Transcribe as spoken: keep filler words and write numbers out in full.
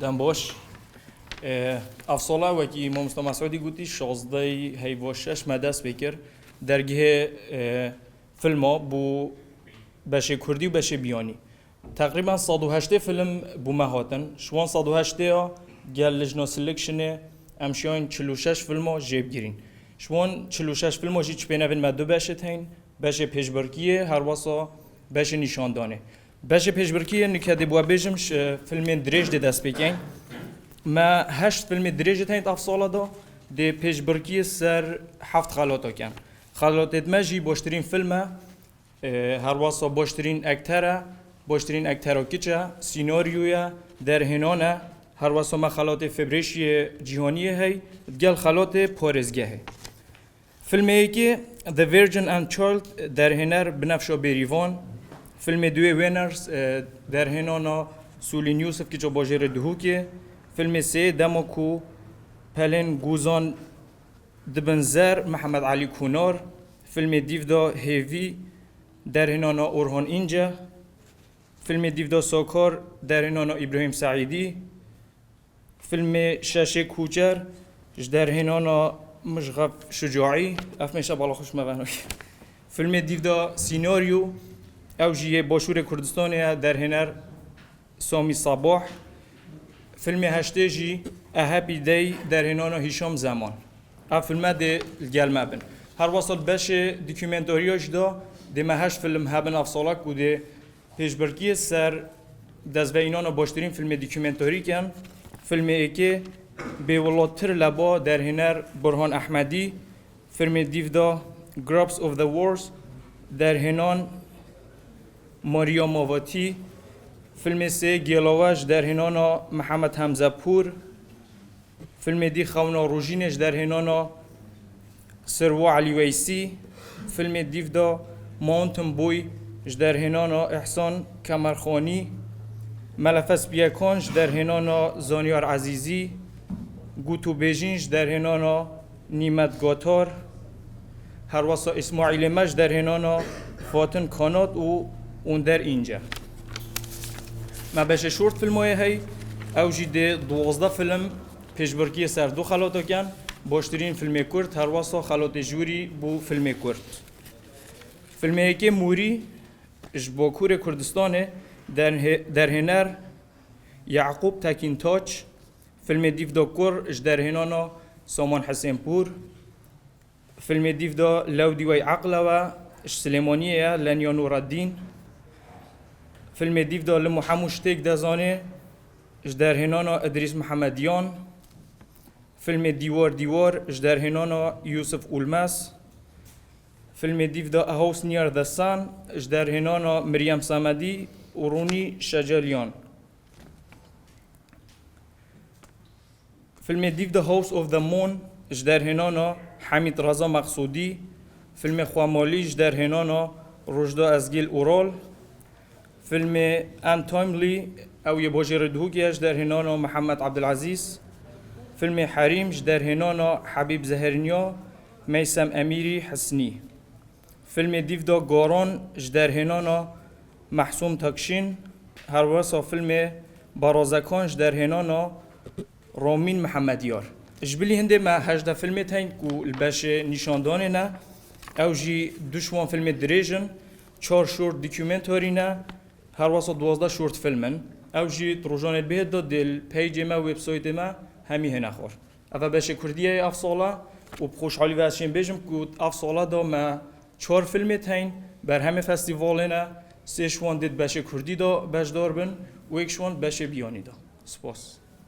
Dem baş. E, Ev sala wekî Mamosta Mesûdî gotî, şazdehê heyva şeş me dest pê kir. Dergehê e, filma bû beşê kurdî û beşê biyanî. Teqrîben sed û heştê film bû me hatin. Ji wan sed û heştê ya gel lijna selection-ê em şiyayên çil û şeş filma jêbigirîn. Ji wan çil û şeş filma jî çi pê nevên me du beşê teyn, beşê pêşbirkiyê, herwasa beşê nîşandanê. Beşê pêşbirkiyê nike dê bi we bêjim, ji filmên dirêj dê dest pê keyn. Me heşt filmê dirêj teyn ev sala da, dê pêşbirkiyê ser heft xelata ken. Xelatê me jî baştirîn film e, e, herwasa baştirîn ekter e, baştirîn ektera kiç e, sînaryo ye, derhênan e, herwasa me xelatê Fêbrêşiyê Cîhaniyê hey, digel xelatê parêzgehê. Filmê yekê The Virgin and Child, derhêner Binefşa Bêrîvan. Filmê duyê Winners, e, derhênana Sûlîn Yûsif kiça bajêrê Duhokê. Filmê sê Dema ku pelên gozan dibin zer, Mihemed Elî Kunar. Filmê dîv de Hêvî, derhênana Orhan Înce. Filmê dîv de Sokar, derhênana Îbrahîm Seîdî. Filmê şeşê Kûçer, ji derhênana Mijxef Şucaî. Ev mêşe bala xweş me veno. Filmê dîv de Sînaryo, ew jî yê Başûrê Kurdistanê ye, derhêner Samî Sabah. Filmê heştê jî A Happy Day, derhênana Hîşam Zeman. Ev filme dê li gel me bin. Her wasa beşê dokûmentariya jî de dê me heşt film hebin ev sala ku dê pêşbirkiyê ser destveînana baştirîn filmê dokûmentarî ken. Filmê êkê Bêwila Tir Leba, derhêner Burhan Ehmedî. Filmê dîv de Grubs of the Wars, derhênan Maria Mavatî. Filmê sê Gêlawe ji derhênana Mihemed Hemze Pûr. Filmê dî Xewna Rojînê ji derhênana Sirwo Elî Weysî. Filmê dîv de Mountain Boy ji derhênana Îhsan Kemerxanî. Melefe Spiyekan ji derhênana Zanyar Ezîzî. Gotûbêjîn ji derhênana Nîmet Gotar. Herwasa Îsmaîlê Me ji derhênana Fatin Kanat û Onder Înce. Me beşê short filmoyê hey, ew jî dê duwazdeh film pêşbirkiyê ser du xelata ken, baştirîn filmê kurd, herwasa xelatê jûrî bû filmê kurd. Filmê yekê Mûrî ji Bakurê Kurdistanê, derhê-, derhêner Yaqûb Tekîntaç. Filmê dîv de Kur ji derhênana Saman Hisênpûr. Filmê dîv de Lew Dîwey Eqlewe ji Silêmaniyê ye, Lenya Nureddîn. Filmê dîv de Li Muhemû Ştêk Dezanê ji derhênana Idrîs Mihemediyan. Filmê Dîwar Dîwar ji derhênana Yûsif Ulmes. Filmê dîv de A House Near the Sun ji derhênana Miryem Samedî û Rûnî Şeceliyan. Filmê dîv de House of the Moon ji derhênana Hemîd Reza Meqsûdî, filmê Xwemalî ji derhênana Rojda Ezgîl Ural, filmê Untimely, ew yê bajêrê Duhokê ye, ji derhênana Mihemed Abdulezîz, filmê Herîm ji derhênana Hebîb Zehirniya, Meysem Emîrî Hisnî. Filmê dîv de Garan ji derhênana Mehsûm Takşîn, herwesa filmê Barazekan ji derhênana Romîn Mihemediyar. Ji bilî hindê me hejdeh filmê tên ku li beşê nîşandanê ne, ew jî du ji wan filmê dirêj in, çar short dokumentarî ne, herwesa duwazdeh short film in. Ew jî di rojanê bihêt de dê li peycê me, websaytê me hemî hêne xwar. Ev e beşê kurdî ye ev sala û bi xweşhalî ve ez şên bêjim ku ev sala da me çar filmê teyn, berhemê festîvalê ne, sê ji wan dê di beşê kurdî de beşdar bin û yek ji wan di beşê biyanî de. Spas.